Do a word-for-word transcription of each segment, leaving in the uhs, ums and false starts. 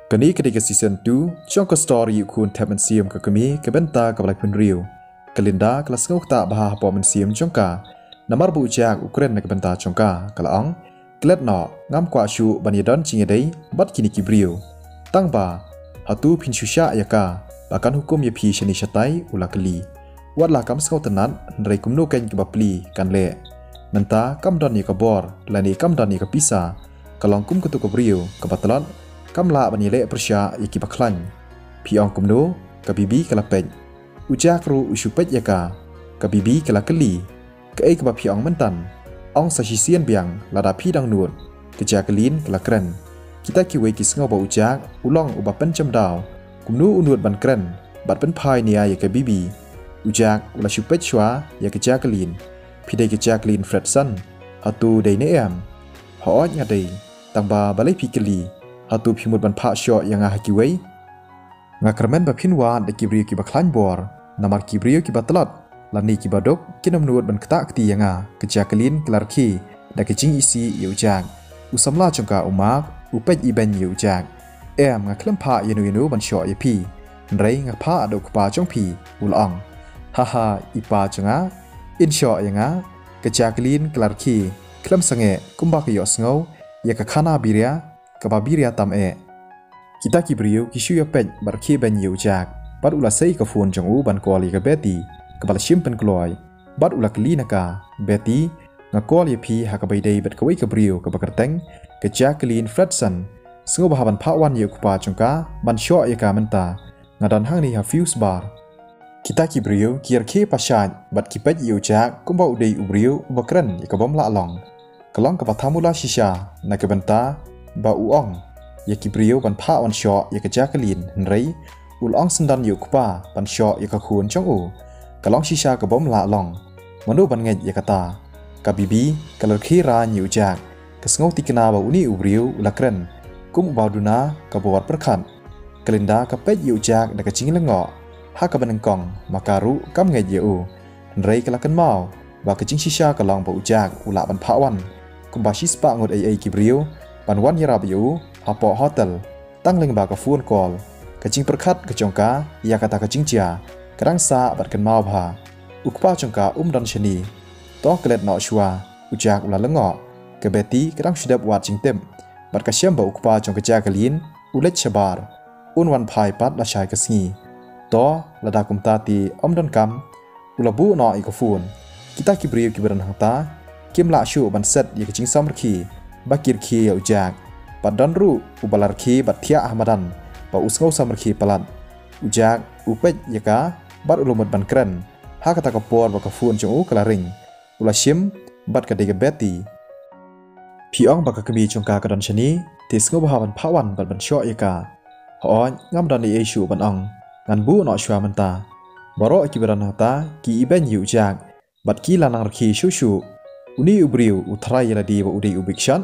Kane ka dei ka season two jong ka story U Khun Thep Mynsiem ka Kmie, ka bynta kaba laiphew hynriew. Ka Linda ka la sngewthuh bha hapoh mynsiem jong ka, namar ba u Jack u kren na ka bynta jong ka. Ka la ong, klet noh, ngam kwah shuh ban ïadon jingïadei bad kine ki briew. Tang ba, hato phin shu shah ïa ka, ba kan hukum ïa phi shane shatai? U la kylli. Wat la kam sngewtynnat, hynrei kumno keiñ kaba plie kan leh? Mynta kam don ïa ka bor lane kam don ïa ka pisa. Ka long kum katu ka briew kaba tlot, kam lah ban ïaleh pyrshah ïa kiba khlaiñ. Phi ong kumno? Ka Bibi ka la peit. U Jack ruh u shu peit ïa ka. Ka Bibi ka la kylli, kaei kaba phi ong mynta? Ong sa shisien biang lada phi dang nud. Ka Jacqueline ka la kren. Kita kiwei ki sngew ba u Jack u long uba pynjemdaw. Kumno u nud ban kren bad pynphai nia ïa ka Bibi? U Jack u la shu peit shuwa ïa ka Jacqueline. Phi dei ka Jacqueline Fredson? Hato dei ne em? Hooid nga dei. Tang ba balei phi kylli? Hato phi mut ban phah shoh ïa nga ha kiwei? Nga kyrmen ba phin wad da ki briew kiba khlaiñ bor, namar ki briew kiba tlot lane kiba duk kin ym nud ban ktah kti ïa nga. Ka Jacqueline ka la rkhie da ka jingisih ïa u Jack. U samla jong ka u Mark u peit ibeiñ ïa u Jack. Em, nga khlem phah ïano ïano ban shoh ïa phi, hynrei nga phah da u kpa jong phi, u la ong. Haha, i pa jong nga? In shoh ïa nga? Ka Jacqueline ka la rkhie khlem sangeh, kumba ka ïohsngew ïa ka khana biria kaba biria tam eh. Kita ki briew ki shu ïa peit bad rkhie beiñ ïa u Jack, bad u la sei ka phone jong u ban call ïa ka Betty kaba la shim pynkloi, bad u la kylli na ka, Betty, nga call ïa phi ha kaba ïadei bad kawei ka briew kaba kyrteng ka Jacqueline Fredson. Sngewbha ban phah wan ïa u kpa jong ka ban shoh ïa ka mynta. Nga don hangne ha Fuse Bar. Kita ki briew ki rkhie pashait bad ki peit ïa u Jack kumba u dei u briew uba kren ïa ka bym lah long. Ka long kaba thamula shisha na ka bynta ba u ong ïa ki briew ban phah wan shoh ïa ka Jacqueline, hynrei u la ong syndon ïa u kpa ban shoh ïa ka khun jong u. Ka long shisha ka bym lah long. Mano ban ngeit ïa kata? Ka Bibi ka la rkhie rain ïa u Jack. Ka sngew thikna ba une u briew u la kren kum uba duna ka bor pyrkhat. Ka Linda ka peit ïa u Jack da ka jinglyngngoh. Ha kaba nyngkong ma ka ruh kam ngeit ïa u. Hynrei ka la kynmaw ba ka jingshisha ka long ba u Jack u lah ban phah wan kumba shispah ngut ei ei ki briew ban wan ïarap ïa u hapoh hotel. Tang lyngba ka phone call, ka jingpyrkhat ka jong ka ïa kata ka jingjia ka dang sah bad kynmaw bha. U kpa jong ka um don shane. To klet noh shuwa, u Jack u la lyngngoh. Ka Betty ka dang shu dep wad jingtip bad ka shem ba u kpa jong ka Jacqueline u leit shabar. Un wan phai pat lashai ka sngi. To, lada kumta te ym donkam. U la buh noh ïa ka phone. Kita ki briew kiba don hangta kim lah shuh ban set ïa ka jingsamrkhie ba ki rkhie ïa u Jack. Bad don ruh uba la rkhie bad thiah ha madan ba u sngew samrkhie palat. U Jack u peit ïa ka bad u la mut ban kren. Ha kata ka por ba ka phone jong u ka la ring. U la shim bad ka dei ka Betty. Phi ong ba ka kmie jong ka ka don shane, te sngewbha ban phah wan bad ban shoh ïa ka. Hooid, ngam don ei ei shuh ban ong. Ngan buh noh shuwa mynta. Baroh kiba don hangta ki ibeiñ ïa u Jack bad ki la nang rkhie shuh shuh. Une u briew u tharai ïa lade ba u dei u bikshot.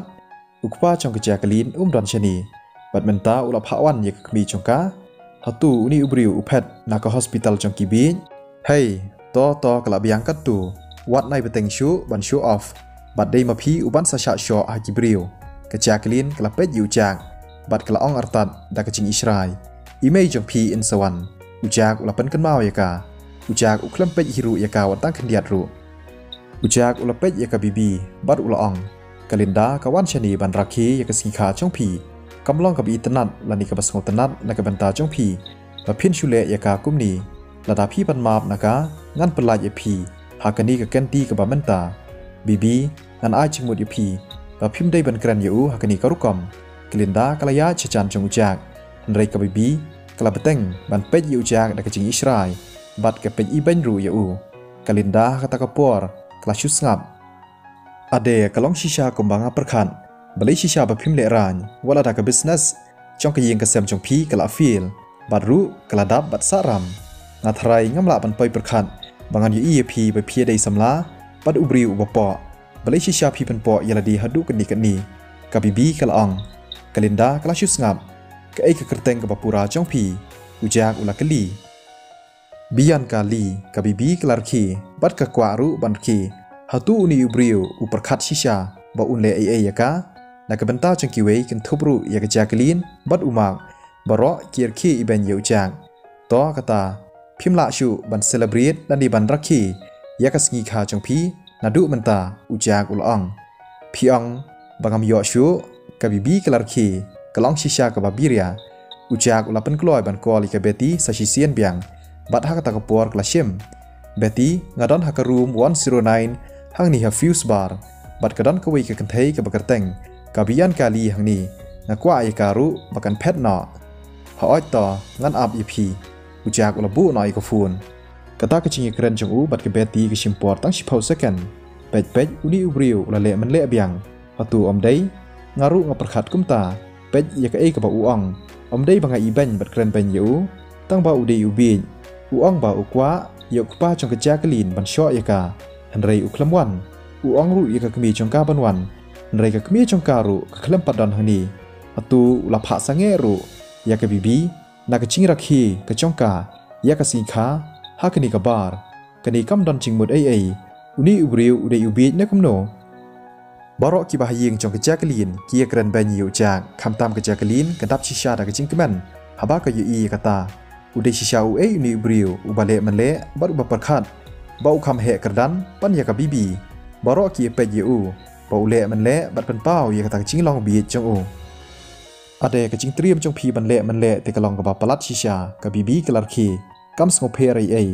U kpa jong ka Jacqueline um don shane bad mynta u la phah wan ïa ka kmie jong ka. Hato une u briew u phet na ka hospital jong ki bieit? Hei, to to, ka la biang katto. Wat nai bteng shuh ban show off. Bad dei ma phi u ban sa shah shoh ha ki briew. Ka Jacqueline ka la peit ïa u Jack bad ka la ong artat da ka jingishrai, i mei jong phi in sa wan. U Jack u la pynkynmaw ïa ka. U Jack u khlem peit hi ruh ïa ka wat tang khyndiat ruh. U Jack u la peit ïa ka Bibi bad u la ong, ka Linda ka wan shane ban rakhe ïa ka sngi kha jong phi. Kam long kaba itynnad lane kaba sngewtynnad na ka bynta jong phi ba phin shu leh ïa ka kumne. Lada phi pan map na ka, ngan pyllait ïa phi ha kane ka kynti kaba mynta. Bibi, ngan ai jingmut ïa phi ba phim dei ban kren ïa u ha kane ka rukom. Ka Linda ka la ïaid sha jan jong u Jack, hynrei ka Bibi ka la bteng ban peit ïa u Jack da ka jingishrai bad ka peit ibeiñ ruh ïa u. Ka Linda ha kata ka por ka la shu sngap. Ade, ka long shisha kumba nga pyrkhat. Balei shisha ba phim lehraiñ wat lada ka business jong ka ïing ka sem jong phi ka la fail bad ruh ka la dap bad sah ram? Nga tharai ngam lah ban poi pyrkhat ba ngan ïohi ïa phi ba phi ïadei samla bad u briew uba poh. Balei shisha phi pynpoh ïa lade haduh katne katne? Ka Bibi ka la ong. Ka Linda ka la shu sngap. Kaei ka kyrteng kaba pura jong phi? U Jack u la kylli. Bianca Lee, ka Bibi ka la rkhie bad ka kwah ruh ban rkhie. Hato une u briew u pyrkhat shisha ba un leh ei ei ïa ka? Na ka bynta jong kiwei, kynthup ruh ïa ka Jacqueline bad u Mark, Baroh ki rkhie ibeiñ ïa u Jack. To kata, phim lah shuh ban celebrate lane ban rakhe ïa ka sngi kha jong phi naduh mynta, u Jack u la ong. Phi ong ba ngam ïoh shuh? Ka Bibi ka la rkhie, ka la ong shisha kaba biria. U Jack u la pynkloi ban call ïa ka Betty sa shisien biang, bad ha kata ka por ka la shim. Betty, nga don ha ka room one zero nine hangne ha Fuse Bar, bad ka don kawei ka kynthei kaba kyrteng ka Bianca Lee hangne. Nga kwah ïa ka ruh ba kan phet noh. Hooid to, ngan ap ïa phi. U Jack u la buh noh ïa ka phone. Kata ka jingïakren jong u bad ka Betty ka shim por tang shiphew second. Peit peit, une u briew u la leh mynleh biang. Hato ym dei? Nga ruh nga pyrkhat kumta. Peit ïa kaei kaba u ong. Ym dei ba nga ibeiñ bad kren beiñ ïa u, tang ba u dei u bieit. U ong ba u kwah ïa u kpa jong ka Jacqueline ban shoh ïa ka, hynrei u khlem wan. U ong ruh ïa ka kmie jong ka ban wan, hynrei ka kmie jong ka ruh ka khlem pat don hangne. Hato u la phah sangeh ruh ïa ka Bibi na ka jingrakhe ka jong ka ïa ka sngi kha ha kane ka bar? Kane kam don jingmut ei ei. Une u briew u dei u bieit ne kumno? Baroh kiba ha ïing jong ka Jacqueline ki ïakren beiñ ïa u Jack, khamtam ka Jacqueline ka dap shisha da ka jingkmen haba ka ïohi ïa kata. U dei shisha uei une u briew uba leh mynleh bad uba pyrkhat ba u kham heh kyrdan ban ïa ka Bibi. Baroh ki ïapeit ïa u ba u leh mynleh bad pynpaw ïa kata ka jinglong bieit jong u. Ade, ka jingtriem jong phi ban leh mynleh te ka long kaba palat shisha, ka Bibi ka la rkhie. Kam sngewpher ei ei,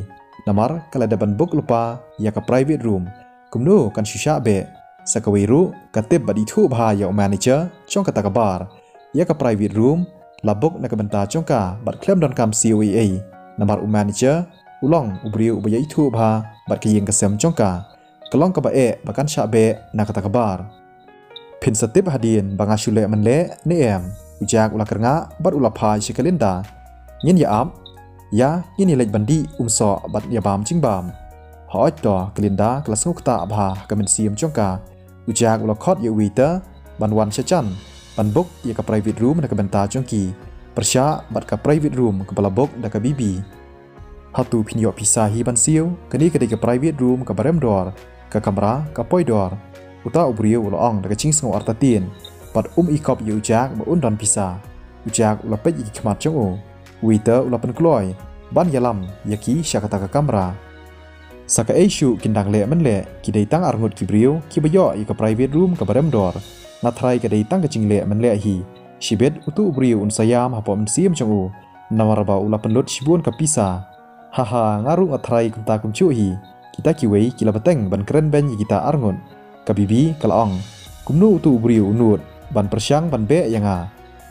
namar ka la dep ban book lypa ïa ka private room. Kumno kan shu shah beh? Sa kawei ruh, ka tip bad ithuh bha ïa u manager jong kata ka bar. Ïa ka private room la book na ka bynta jong ka bad khlem donkam siew ei ei, namar u manager u long u briew uba ïa ithuh bha bad ka ïing ka sem jong ka. Ka long kaba eh ba kan shah beh na kata ka bar. Phin sa tip hadien ba nga shu leh mynleh ne em? U Jack u la kyrngah bad u la phai sha ka Linda. Ngin ïa ap? Ïa, ngin ïa leit ban dih umsoh bad ïa bam jingbam. Hooid to, ka Linda ka la sngewktah bha ha ka mynsiem jong ka. U Jack u la khot ïa u waiter ban wan sha jan ban book ïa ka private room na ka bynta jong ki, pyrshah bad ka private room kaba la book da ka Bibi. Hato phin ïoh pisa hi ban siew? Kane ka dei ka private room kaba rem dor, ka kamra ka poi dor. Uta u briew u la ong da ka jingsngew artatien bad um ikop ïa u Jack ba un don pisa. U Jack u la peit ïa ki khmat jong u. U waiter u la pynkloi ban ïalam ïa ki sha kata ka kamra. Sa kaei shuh kin dang leh mynleh, ki dei tang arngut ki briew kiba ïoh ïa ka private room kaba rem dor. Nga tharai ka dei tang ka jingleh mynleh hi. Shibit utu u briew un sa ïam hapoh mynsiem jong u, namar ba u la pynlut shibun ka pisa. Haha, nga ruh nga tharai kumta kumjuh hi. Kita kiwei ki la bteng ban kren beiñ ïa kita arngut. Ka Bibi ka la ong, kumno utu u briew u nud ban pyrshang ban beh ïa nga?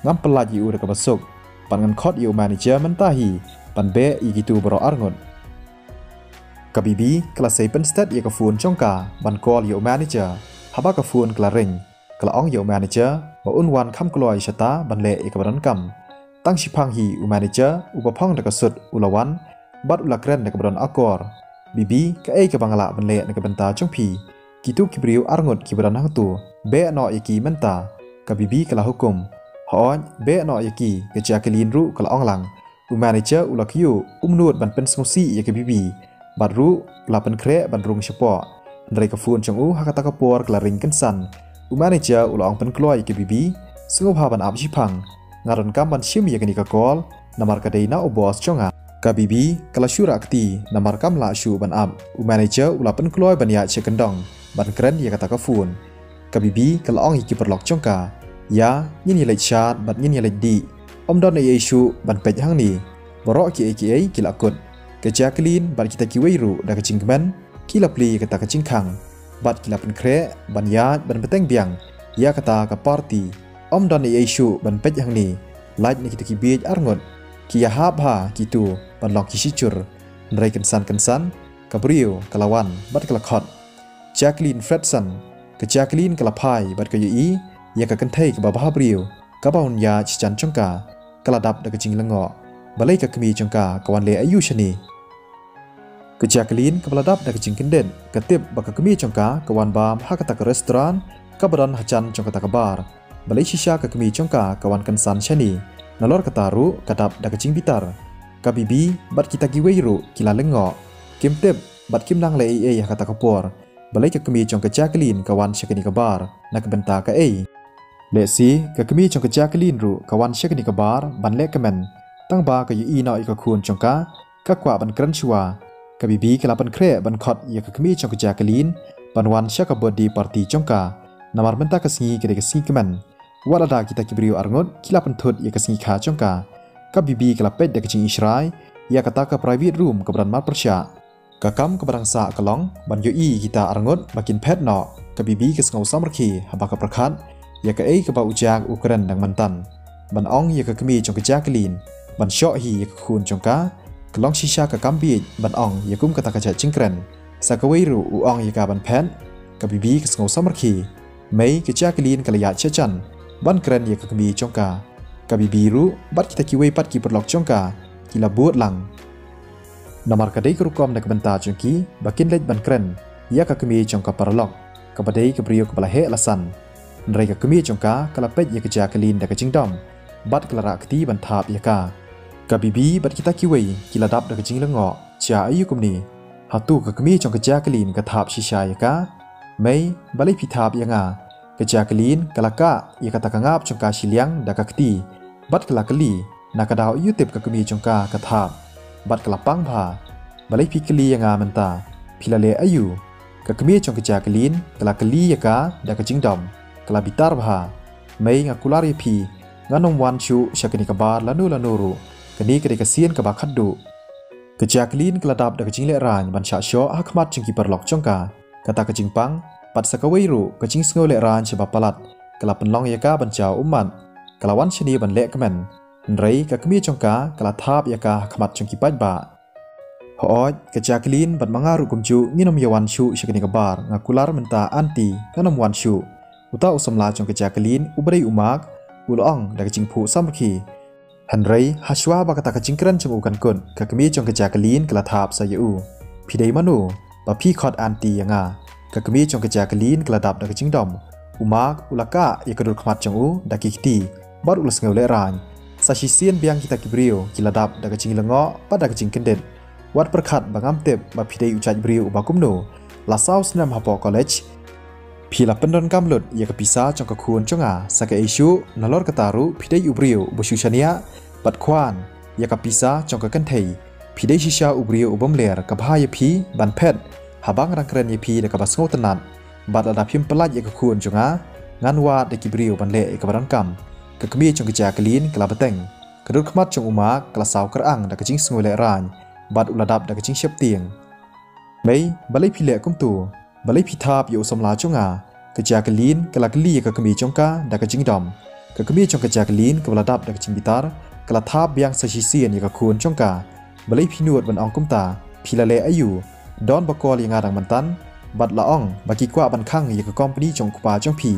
Ngam pyllait ïa u da kaba suk bad ngan khot ïa u manager mynta hi ban beh ïa kitu baroh arngut. Ka Bibi ka la sei pynstet ïa ka phone jong ka ban call ïa u manager. Haba ka phone ka la ring, ka la ong ïa u manager ba un wan kham kloi shata ban leh ïa kaba donkam. Tang shiphang hi u manager uba phong da ka suit u la wan bad u la kren da kaba don akor. Bibi, kaei kaba nga lah ban leh na ka bynta jong phi? Kitu ki briew arngut kiba don hangtu, beh noh ïa ki mynta. Ka Bibi ka la hukum. Hooid, beh noh ïa ki, ka Jacqueline ruh ka la ong lang. U manager u la kyiuh, um nud ban pynsngewsih ïa ka Bibi. Bad ruh u la pynkhreh ban rung shapoh. Hynrei ka phone jong u ha kata ka por ka la ring kynsan. U manager u la ong pynkloi ïa ka Bibi, sngewbha ban ap shiphang. Nga donkam ban shim ïa kane ka call, namar ka dei na u boss jong nga. Ka Bibi ka la shu rah kti namar kam lah shuh ban ap. U manager u la pynkloi ban ïaid sha kyndong ban kren ïa kata ka phone. Ka Bibi ka la ong ïa ki paralok jong ka, ïa, ngin ïa leit shad bad ngin ïa leit dih. Ym don ei ei shuh ban peit hangne. Baroh kiei kiei ki la kut. Ka Jacqueline bad kita kiwei ruh da ka jingkmen ki la plie ïa kata ka jingkhang bad ki la pynkhreh ban ïaid ban bteng biang ïa kata ka party. Ym don ei ei shuh ban peit hangne. Lait na kitu ki bieit arngut. Ki ïahap bha kitu ban long ki shijur. Hynrei kynsan kynsan ka briew ka la wan bad ka la khot. Jacqueline Fredson. Ka Jacqueline ka la phai bad ka ïohi ïa ka kynthei kaba bha briew kaba hun ïaid sha jan jong ka. Ka la dap da ka jinglyngngoh. Balei ka kmie jong ka ka wan leh aïu shane? Ka Jacqueline kaba la dap da ka jingkyndit, ka tip ba ka kmie jong ka ka wan bam ha kata ka restaurant kaba don hajan jong kata ka bar. Balei shisha ka kmie jong ka ka wan kynsan shane? Nalor kata ruh ka dap da ka jingbitar. Ka Bibi bad kita kiwei ruh ki la lyngngoh. Kim tip bad kim nang leh ei ei ha kata ka por. Balei ka kmie jong ka Jacqueline ka wan sha kane ka bar na ka bynta kaei? Lehse ka kmie jong ka Jacqueline ruh ka wan sha kane ka bar ban leh kmen, tang ba ka ïohi noh ïa ka khun jong ka, ka kwah ban kren shuwa. Ka Bibi ka la pynkhreh ban khot ïa ka kmie jong ka Jacqueline ban wan sha ka birthday party jong ka, namar mynta ka sngi ka dei ka sngi kmen. Wat lada kita ki briew arngut ki la pynthut ïa ka sngi kha jong ka, ka Bibi ka la peit da ka jingishrai ïa kata ka private room kaba don marpyrshah. Ka kam kaba dang sah ka long ban ïohi ïa kita arngut ba kin phet noh. Ka Bibi ka sngew samrkhie haba ka pyrkhat ïa kaei kaba u Jack u kren dang mynta ban ong ïa ka kmie jong ka Jacqueline ban shoh hi ïa ka khun jong ka. Ka long shisha ka kam bieit ban ong ïa kum kata ka jait jingkren. Sa kawei ruh u ong ïa ka ban phet. Ka Bibi ka sngew samrkhie. Mei, ka Jacqueline ka la ïaid sha jan ban kren ïa ka kmie jong ka. Ka Bibi ruh bad kita kiwei pat ki paralok jong ka ki la bud lang. Namar ka dei ka rukom na ka bynta jong ki ba kin leit ban kren ïa ka kmie jong ka paralok, kaba dei ka briew kaba la heh la san. Hynrei ka kmie jong ka ka la peit ïa ka Jacqueline da ka jingdom bad ka la rah kti ban thap ïa ka. Ka Bibi bad kita kiwei ki la dap da ka jinglyngngoh. Jia aïu kumne? Hato ka kmie jong ka Jacqueline ka thap shisha ïa ka? Mei, balei phi thap ïa nga? Ka Jacqueline ka la kah ïa kata ka ngap jong ka shiliang da ka kti bad ka la kylli, na ka daw aïu tip ka kmie jong ka ka thap bad ka la pang bha. Balei phi kylli ïa nga mynta? Phi la leh aïu? Ka kmie jong ka Jacqueline ka la kylli ïa ka da ka jingdom. Ka la bitar bha. Mei, nga kular ïa phi, ngan ym wan shuh sha kane ka bar lano lano ruh. Kane ka dei ka sien kaba khatduh. Ka Jacqueline ka la dap da ka jinglehrain ban shah shoh ha khmat jong ki paralok jong ka. Kata ka jingpang bad sa kawei ruh ka jingsngew lehrain shaba palat ka la pynlong ïa ka ban jaw ummat. Ka la wan shane ban leh kmen. Hynrei ka kmie jong ka ka la thap ïa ka ha khmat jong ki paidbah. Hooid, ka Jacqueline bad ma nga ruh kumjuh ngin ym ïa wan shuh sha kane ka bar, nga kular mynta aunty, ngan ym wan shuh. Uta u samla jong ka Jacqueline uba dei u Mark u la ong da ka jingphuh samrkhie. Hynrei hashwa ba kata ka jingkren jong u kan kut, ka kmie jong ka Jacqueline ka la thap sa ïa u. Phi dei mano ba phi khot aunty ïa nga? Ka kmie jong ka Jacqueline ka la dap da ka jingdom. U Mark u la kah ïa ka dur khmat jong u da ki kti bad u la sngew lehrain. Sa shisien biang kita ki briew ki la dap da ka jinglyngngoh bad da ka jingkyndit. Wat pyrkhat ba ngam tip ba phi dei u jait briew uba kumno. La saw snem hapoh college phi la pyndonkam lut ïa ka pisa jong ka khun jong nga. Sa kaei shuh, nalor kata ruh phi dei u briew uba shu shaniah bad khwan ïa ka pisa jong ka kynthei. Phi dei shisha u briew u bym ler, ka bha ïa phi ban phet haba nga dang kren ïa phi da kaba sngewtynnat. Bad lada phim pyllait ïa ka khun jong nga, ngan wad da ki briew ban leh ïa kaba donkam. Ka kmie jong ka Jacqueline ka la bteng. Ka dur khmat jong u Mark ka la saw kyrang da ka jingsngew lehrain bad u la dap da ka jingsheptieng. Mei, balei phi leh kumto? Balei phi thap ïa u samla jong nga? Ka Jacqueline ka la kylli ïa ka kmie jong ka da ka jingdom. Ka kmie jong ka Jacqueline kaba la dap da ka jingbitar ka la thap biang sa shisien ïa ka khun jong ka. Balei phi nud ban ong kumta? Phi la leh aïu? Don ba call ïa nga dang mynta bad la ong ba ki kwah ban khang ïa ka company jong u kpa jong phi.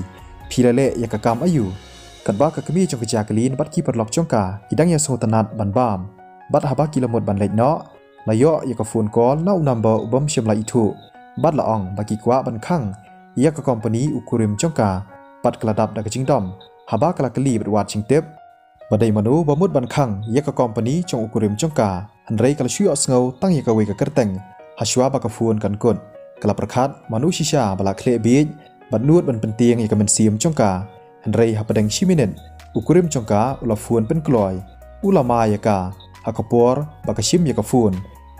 Phi la leh ïa ka kam aïu? Katba ka kmie jong ka Jacqueline bad ki paralok jong ka ki dang ïa sngewtynnat ban bam. Bad haba ki la mut ban leit noh, la ïoh ïa ka phone call na u number u bym shym la ithuh bad la ong ba ki kwah ban khang ïa ka company u kurim jong ka. Bad ka la dap da ka jingdom haba ka la kylli bad wad jingtip ba dei mano ba mut ban khang ïa ka company jong u kurim jong ka. Hynrei ka la shu ïohsngew tang ïa kawei ka kyrteng hashwa ba ka phone kan kut. Ka la pyrkhat mano shisha ba la khleh bieit bad nud ban pyntieng ïa ka mynsiem jong ka. Hynrei hapdeng shi minit u kurim jong ka u la phone pynkloi. U la mai ïa ka ha ka por ba ka shim ïa ka phone.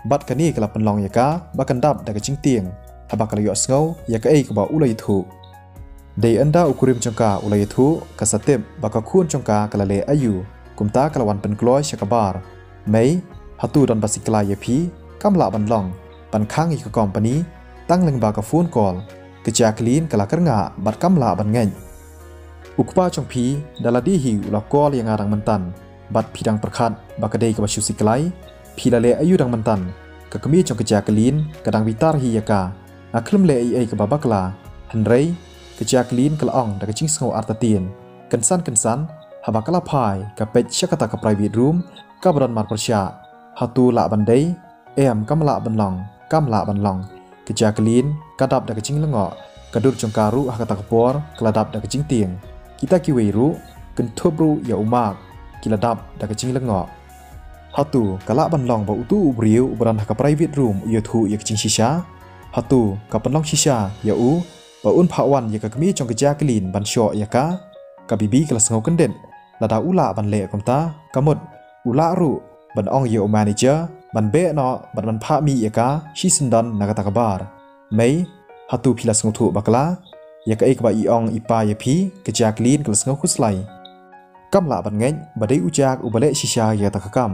Bad kane ka la pynlong ïa ka ba kan dap da ka jingtieng haba ka la ïohsngew ïa kaei kaba u la ïathuh. Dei ynda u kurim jong ka u la ïathuh, ka sa tip ba ka khun jong ka ka la leh aïu. Kumta ka la wan pynkloi sha ka bar. Mei, hato don ba siklai ïa phi? Kam lah ban long ban khang ïa ka company tang lyngba ka phone call. Ka Jacqueline ka la kyrngah bad kam lah ban ngeit. U kpa jong phi da lade hi u la call ïa nga dang mynta bad phi dang pyrkhat ba ka dei kaba shu siklai? Phi la leh aïu dang mynta? Ka kmie jong ka Jacqueline ka dang bitar hi ïa ka. Nga khlem leh ei ei kaba bakla. Hynrei ka Jacqueline ka la ong da ka jingsngew artatien. Kynsan kynsan haba ka la phai ka peit sha kata ka private room kaba don marpyrshah. Hato lah ban dei? Em, kam lah ban long, kam lah ban long. Ka Jacqueline ka dap da ka jinglyngngoh. Ka dur jong ka ruh ha kata ka por ka la dap da ka jingtieng. Kita kiwei ruh, kynthup ruh ïa u Mark, ki la dap da ka jinglyngngoh. Hato ka lah ban long ba uto u briew uba don ha ka private room u ïathuh ïa ka jingshisha? Hato ka pynlong shisha ïa u ba un phah wan ïa ka kmie jong ka Jacqueline ban shoh ïa ka? Ka Bibi ka la sngew kyndit. Lada u lah ban leh kumta, ka mut u lah ruh ban ong ïa u manager ban beh noh bad ban phah mih ïa ka shisyndon na kata ka bar. Mei, hato phi la sngewthuh bakla ïa kaei kaba i ong i pa ïa phi? Ka Jacqueline ka la sngew khuslai. Kam lah ban ngeit ba dei u Jack uba leh shisha ïa kata ka kam.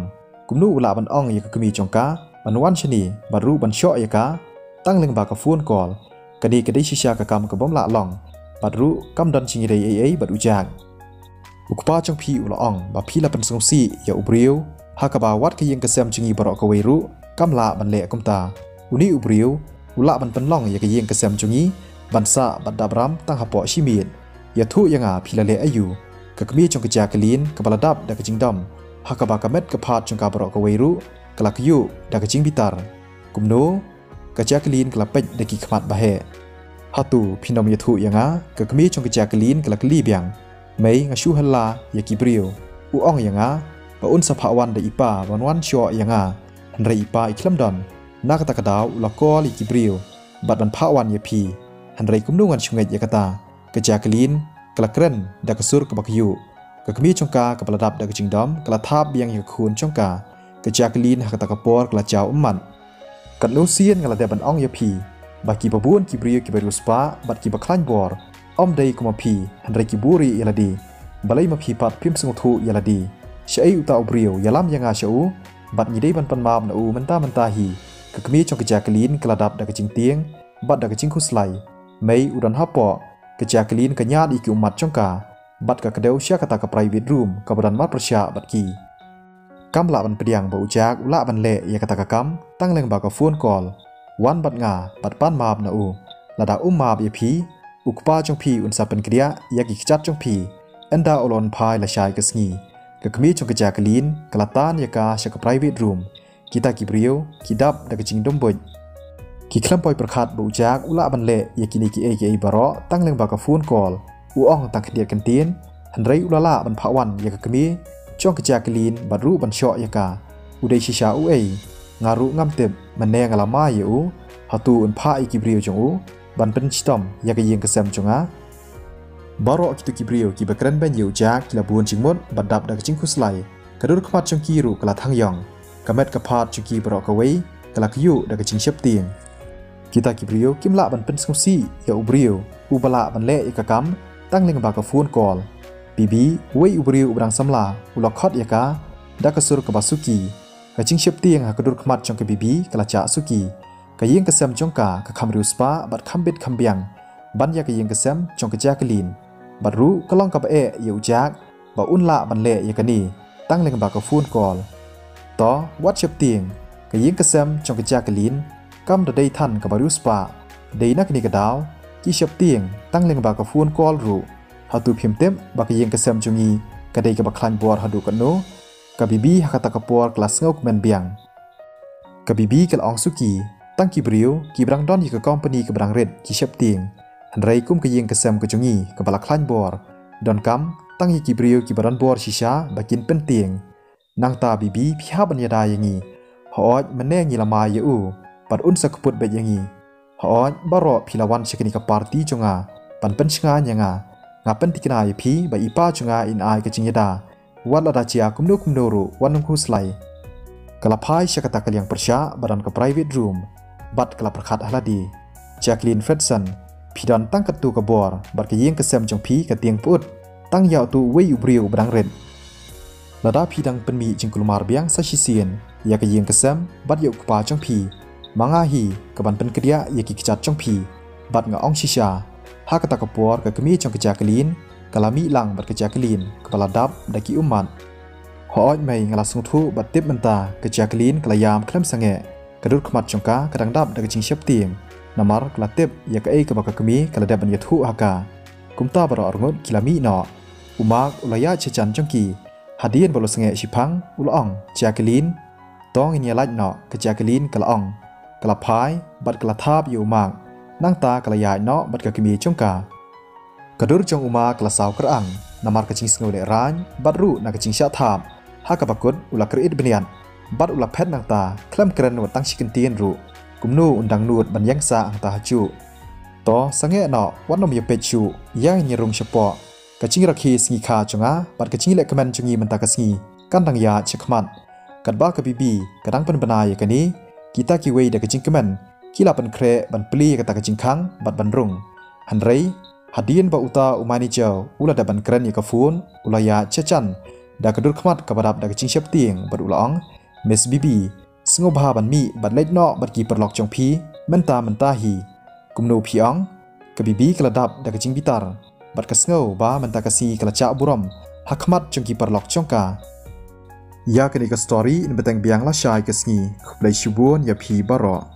Kumno u lah ban ong ïa ka kmie jong ka ban wan shane bad ruh ban shoh ïa ka tang lyngba ka phone call? Kane ka dei shisha ka kam kabym lah long, bad ruh kam don jingïadei ei ei bad u Jack. U kpa jong phi u la ong ba phi la pynsngewsih ïa u briew, ha kaba wat ka ïing ka sem jong ngi baroh kawei ruh kam lah ban leh kumta. Une u briew u lah ban pynlong ïa ka ïing ka sem jong ngi ban sah bad dap ram tang hapoh shi miet. Ïathuh ïa nga, phi la leh aïu? Ka kmie jong ka Jacqueline kaba la dap da ka jingdom, ha kaba ka met ka phad jong ka baroh kawei ruh ka la kyiuh da ka jingbitar. Kumno? Ka Jacqueline ka la peit da ki khmat ba heh. Hato phin ym ïathuh ïa nga? Ka kmie jong ka Jacqueline ka la kylli biang. Mei, nga shu halla ïa ki briew. U ong ïa nga ba un sa phah wan da i pa ban wan shoh ïa nga, hynrei i pa i khlem don. Na kata ka daw u la call ïa ki briew bad ban phah wan ïa phi, hynrei kumno ngan shu ngeit ïa kata? Ka Jacqueline ka la kren da ka sur kaba kyiuh. Ka kmie jong ka kaba la dap da ka jingdom ka la thap biang ïa ka khun jong ka. Ka Jacqueline ha kata ka por ka la jaw ummat. Katno sien nga la dep ban ong ïa phi ba kiba bun ki briew kiba riewspah bad kiba khlaiñ bor ym dei kum ma phi, hynrei ki buri ïa lade. Balei ma phi pat phim sngewthuh ïa lade? Shaei uta u briew? Ïalam ïa nga sha u bad ngi dei ban pan map na u mynta mynta hi. Ka kmie jong ka Jacqueline ka la dap da ka jingtieng bad da ka jingkhuslai. Mei, u don hapoh. Ka Jacqueline ka ñiad ïa ki ummat jong ka bad ka kdew sha kata ka private room kaba don marpyrshah bad ki. Kam lah ban pdiang ba u Jack u lah ban leh ïa kata ka kam tang lyngba ka phone call. Wan bad nga bad pan map na u. Lada um map ïa phi, u kpa jong phi un sa pynkdiah ïa ki kjat jong phi. Ynda u la wan phai lashai ka sngi. Ka kmie jong ka Jacqueline ka la tan ïa ka sha ka private room. Kita ki briew ki dap da ka jingdum buit. Ki khlem poi pyrkhat ba u Jack u lah ban leh ïa kine kiei kiei baroh tang lyngba ka phone call. U ong tang khyndiat kyntien, hynrei u la lah ban phah wan ïa ka kmie jong ka Jacqueline bad ruh ban shoh ïa ka. U dei shisha uei? Nga ruh ngam tip. Mynne nga la mai ïa u. Hato un phah ïa ki briew jong u ban pynshitom ïa ka ïing ka sem jong nga? Baroh kito ki briew kiba kren beiñ ïa u Jack ki la bun jingmut bad dap da ka jingkhuslai. Ka dur khmat jong ki ruh ka la thang ïong. Ka met ka phad jong ki baroh kawei ka la kyiuh da ka jingsheptieng. Kita ki briew kim lah ban pynsngewsih ïa u briew uba lah ban leh ïa ka kam tang lyngba ka phone call. Bibi, uwei u briew uba dang samla, u la khot ïa ka da ka sur kaba suki. Ka jingsheptieng ha ka dur khmat jong ka Bibi ka la jah suki. Ka ïing ka sem jong ka ka kham riewspah bad kham bit kham biang ban ïa ka ïing ka sem jong ka Jacqueline. Bad ruh ka long kaba eh ïa u Jack ba un lah ban leh ïa kane tang lyngba ka phone call. To wat sheptieng, ka ïing ka sem jong ka Jacqueline kam da dei than kaba riewspah. Dei na kane ka daw ki sheptieng tang lyngba ka phone call ruh. Hato phim tip ba ka ïing ka sem jong ngi ka dei kaba khlaiñ bor haduh katno? Ka Bibi ha kata ka por ka la sngew kmen biang. Ka Bibi ka la ong suki, tang ki briew kiba dang don ïa ka company kaba dang rit ki sheptieng. Hynrei kum ka ïing ka sem ka jong ngi kaba la khlaiñ bor, donkam tang ïa ki briew kiba don bor shisha ba kin pyntieng. Nangta Bibi, phi hap ban ïada ïa ngi. Hooid, mynne ngi la mai ïa u bad un sa kput beit ïa ngi. Hooid, baroh phi la wan sha kane ka party jong nga ban pynshngaiñ ïa nga. Nga pynthikna ïa phi ba i pa jong nga in ai ka jingïada. Wat lada jia kumno kumno ruh, wat nym khuslai. Ka la phai sha kata ka liang pyrshah ba don ka private room bad ka la pyrkhat ha lade. Jacqueline Fredson, phi don tang katto ka bor bad ka ïing ka sem jong phi ka tieng put tang ïa uto uwei u briew uba dang rit. Lada phi dang pynmih jingkulmar biang sa shisien ïa ka ïing ka sem bad ïa u kpa jong phi, ma nga hi ka ban pynkdiah ïa ki kjat jong phi. Bad nga ong shisha, ha kata ka por ka kmie jong ka Jacqueline ka la mih lang bad ka Jacqueline kaba la dap da ki ummat. Hooid mei, nga la sngewthuh bad tip mynta ka Jacqueline ka la ïam khlem sangeh. Ka dur khmat jong ka ka dang dap da ka jingsheptieng, namar ka la tip ïa kaei kaba ka kmie ka la dep ban ïathuh ha ka. Kumta baroh arngut ki la mih noh. U Mark u la ïaid sha jan jong ki. Hadien ba u la sangeh shiphang u la ong, Jacqueline. To ngin ïa lait noh, ka Jacqueline ka la ong. Ka la phai bad ka la thap ïa u Mark. Nangta ka la ïaid noh bad ka kmie jong ka. Ka dur jong u Mark ka la saw kyrang namar ka jingsngew lehraiñ bad ruh na ka jingshah thap. Ha kaba kut u la kyriat bniat bad u la phet nangta, khlem kren wat tang shi kyntien ruh. Kumno un dang nud ban ïeng sah hangta hajuh? To sangeh noh, wat nym ïapeit shuh, ïa ngin ïarung shapoh. Ka jingrakhe sngi kha jong nga bad ka jingleh kmen jong ngi mynta ka sngi kan dang ïaid shakhmat. Katba ka Bibi ka dang pynbna ïa kane, kita kiwei da ka jingkmen ki la pynkhreh ban plie ïa kata ka jingkhang bad ban rung. Hynrei hadien ba uta u manager u la dep ban kren ïa ka phone, u la ïaid shajan da ka dur khmat kaba dap da ka jingsheptieng bad u la ong, "Miss Bibi, sngewbha ban mih bad leit noh bad ki paralok jong phi mynta mynta hi." "Kumno phi ong?" ka Bibi ka la dap da ka jingbitar bad ka sngew ba mynta ka sngi ka la jah burom ha khmat jong ki paralok jong ka. Ïa kane ka story yn bteng biang lashai ka sngi. Khublei shibun ïa phi baroh.